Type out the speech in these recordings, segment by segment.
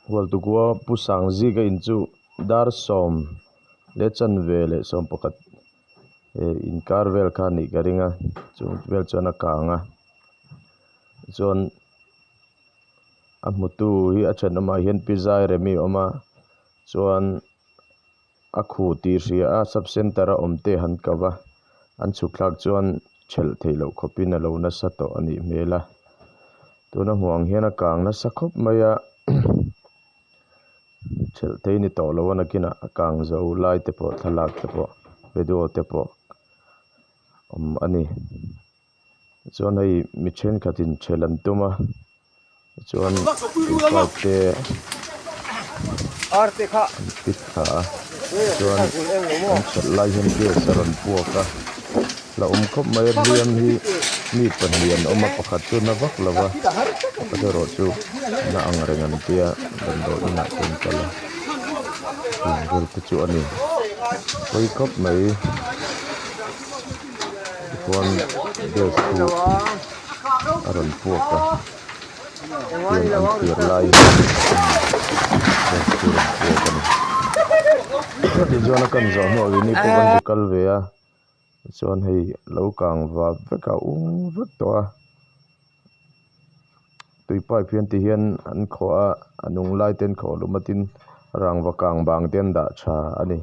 Hualtukua Pu Sangzika in chu dar sawm leh chanve leh sawmpakhat eh inkar vel kha a nih ka ring a chung vel chuan a kang a chuan a hmutu hi a thenawmah hian pi Zairemi a awm a chuan a khu tih hria a sub center a awm te han ko va an chhuk thlak chuan thelh theih loh khawpin a lo nasa tawh a nih hmel a tuna hmuh ang hian a kang nasa khawp mai a thelh thei ni tawh lo a nakinah a kang zo lai te pawh thlalak te pawh video te pawh awm a ni chuan hei mi thenkhatin thelh an tum a. Chuan pipe te an fit thla a chuan an chawlh lai hian gas a rawn puak a la awm khawp mai a hliam hi mi pahnih an awm a pakhat chu na vak lo va pakhat erawh chu na ang reng an tia damdawi inah te an kal a tiang vel te chu a ni pawi khawp mai tichuan gas chu. a rawn puak a tiang an thlir lai hian gas chu a rawn puak a ni tichuan a kan zawh hnuah keini pawh kan zu kal ve a tichuan hei lo kang vap vek a ung vek tawh a tui pipe hian ti hian an khawh a a nung lai te an khawh hlum a tin rangva kang bang te an dah tha a ni.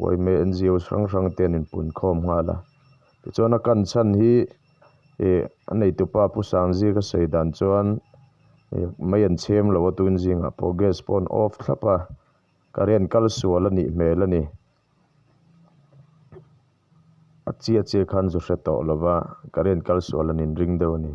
Uaime N_G_O hrang hrang te an inpun khawm nghal a tichuan a kan chhan hi ih a neitupa Pu Sangzika ka sawi dan chuan ih mei an chhem lo a tun zingah pawh gas pawh an off thlap a current kal sual a nih hmel a ni a chiah chiah khan zu hre tawh lo va current kal sual an inring deuh a ni.